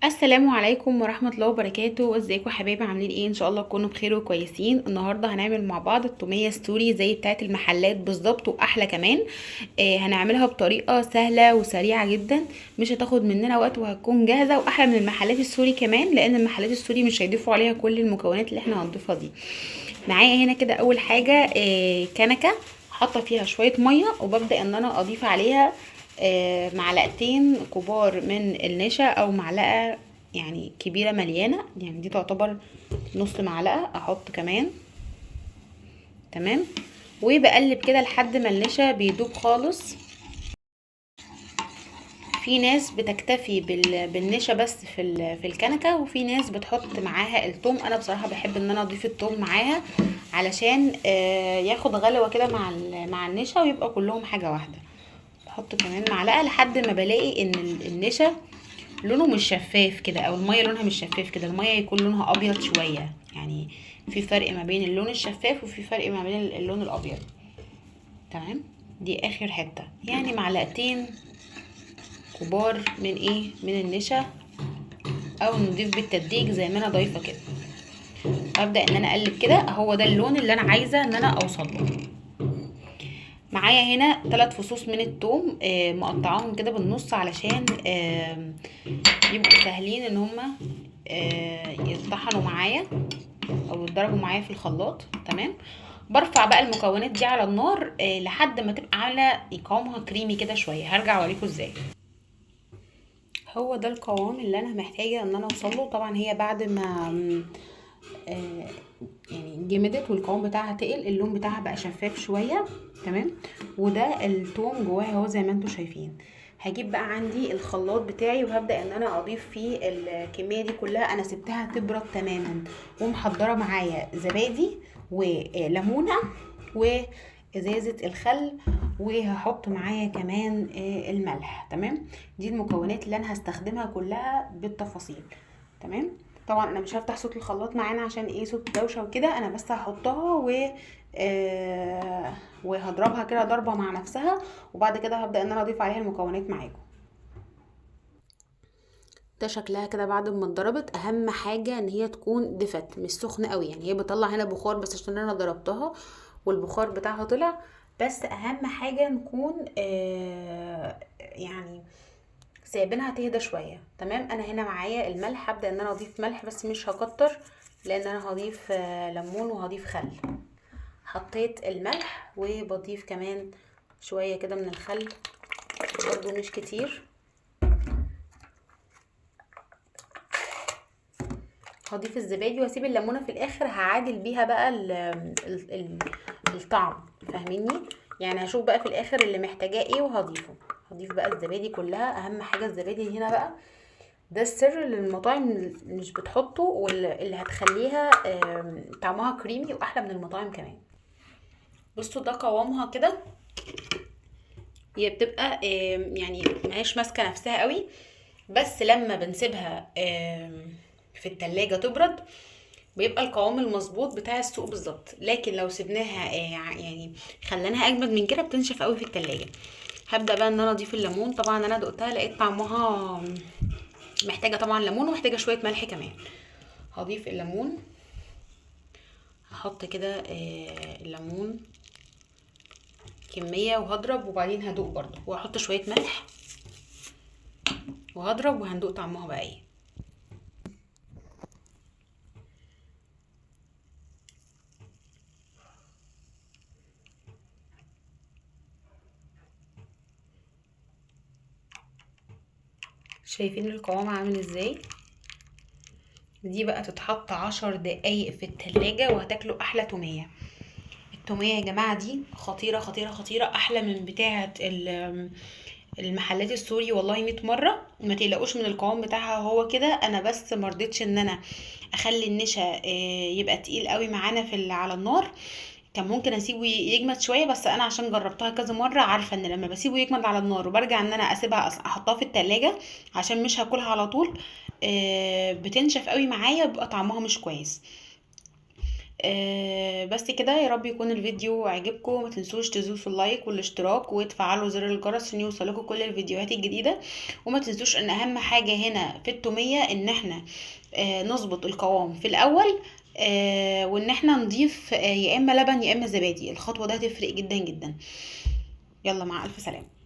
السلام عليكم ورحمة الله وبركاته. ازيكم حبايبي؟ عاملين ايه؟ ان شاء الله تكونوا بخير وكويسين. النهاردة هنعمل مع بعض التومية السوري زي بتاعة المحلات بالظبط واحلى كمان. هنعملها بطريقة سهلة وسريعة جدا، مش هتاخد مننا وقت وهتكون جاهزة واحلى من المحلات السوري كمان، لان المحلات السوري مش هيضيفوا عليها كل المكونات اللي احنا هنضيفها دي. معايا هنا كده اول حاجة، كنكة حاطة فيها شوية مية، وببدأ ان انا اضيف عليها معلقتين كبار من النشا، او معلقة كبيرة مليانة، دي تعتبر نص معلقة، احط كمان. تمام، وبقلب كده لحد ما النشا بيدوب خالص. في ناس بتكتفي بالنشا بس في الكنكة، وفي ناس بتحط معاها التوم. انا بصراحة بحب ان انا اضيف التوم معاها علشان ياخد غلوة كده مع النشا ويبقى كلهم حاجة واحدة. بحط كمان معلقة لحد ما بلاقي ان النشا لونه مش شفاف كده، او المية لونها مش شفاف كده، المية يكون لونها ابيض شوية، في فرق ما بين اللون الشفاف وفي فرق ما بين اللون الابيض. تمام، دي اخر حتة، معلقتين كبار من ايه؟ من النشا، او نضيف بالتدريج زي ما انا ضايفة كده. ابدا ان انا اقلب كده، هو ده اللون اللي انا عايزة ان انا اوصل له. معايا هنا 3 فصوص من التوم، مقطعاهم كده بالنص علشان يبقوا سهلين ان هما يتطحنوا معايا او يتضربوا معايا في الخلاط. تمام، برفع بقى المكونات دي على النار، لحد ما تبقى عامله قوامها كريمي كده شوية. هرجع اوريكم ازاي. هو ده القوام اللي انا محتاجه ان انا اوصل له. طبعا هي بعد ما جمدت والقوام بتاعها تقل، اللون بتاعها بقى شفاف شوية. تمام، وده التوم جواها اهو زي ما انتم شايفين. هجيب بقى عندي الخلاط بتاعي وهبدا ان انا اضيف فيه الكمية دي كلها. انا سبتها تبرد تماما، ومحضره معايا زبادي وليمونه وازازه الخل، وهحط معايا كمان الملح. تمام، دي المكونات اللي انا هستخدمها كلها بالتفاصيل. تمام، طبعا انا مش هفتح صوت الخلاط معانا عشان ايه صوت دوشه وكده، انا بس هحطها وهضربها كده ضربه مع نفسها، وبعد كده هبدا ان انا اضيف عليها المكونات معاكم. ده شكلها كده بعد ما اتضربت. اهم حاجة ان هي تكون دفت مش سخنة قوي، هي بتطلع هنا بخار بس عشان انا ضربتها والبخار بتاعها طلع، بس اهم حاجة نكون سايبينها تهدى شوية. تمام، انا هنا معايا الملح، هبدا ان انا اضيف ملح بس مش هكتر لان انا هضيف ليمون وهضيف خل. حطيت الملح وبضيف كمان شوية كده من الخل، برضو مش كتير. هضيف الزبادي واسيب الليمونه في الاخر، هعادل بيها بقى الطعم، فاهميني؟ هشوف بقى في الاخر اللي محتاجاه ايه وهضيفه. هضيف بقى الزبادي كلها. اهم حاجة الزبادي هنا بقى، ده السر اللي المطاعم مش بتحطه واللي هتخليها طعمها كريمي واحلى من المطاعم كمان. بصوا ده قوامها كده، هي بتبقى ماهيش ماسكه نفسها قوي، بس لما بنسيبها في التلاجة تبرد بيبقى القوام المظبوط بتاع السوق بالظبط. لكن لو سيبناها، خليناها اجمد من كده بتنشف قوي في التلاجة. هبدأ بقى ان انا اضيف الليمون. طبعا انا دقتها لقيت طعمها محتاجة طبعا ليمون ومحتاجة شوية ملح كمان. هضيف الليمون، هحط كده الليمون كمية وهضرب، وبعدين هدوق برضو، وهحط شوية ملح وهضرب وهندوق طعمها بقى ايه. شايفين القوام عامل ازاي؟ دي بقى تتحط 10 دقايق في التلاجة وهتاكلوا احلى تومية. التومية يا جماعة دي خطيرة خطيرة خطيرة، احلى من بتاعة المحلات السوري والله 100 مرة. ما تقلقوش من القوام بتاعها هو كده. انا بس ما رضيتش ان انا اخلي النشا يبقى تقيل قوي معانا على النار، كان ممكن اسيبه يجمد شوية، بس انا عشان جربتها كذا مرة عارفه ان لما بسيبه يجمد على النار وبرجع ان انا اسيبها احطها في التلاجة عشان مش هاكلها على طول، بتنشف قوي معايا وبيبقى طعمها مش كويس. بس كده، يا رب يكون الفيديو عجبكم. ما تنسوش تدوسوا ال like والاشتراك وتفعلوا زر الجرس عشان يوصلكم كل الفيديوهات الجديدة. وما تنسوش ان اهم حاجة هنا في التوميه ان احنا نظبط القوام في الاول، وان احنا نضيف يا اما لبن يا اما زبادي. الخطوة ده هتفرق جدا جدا. يلا مع الف سلامه.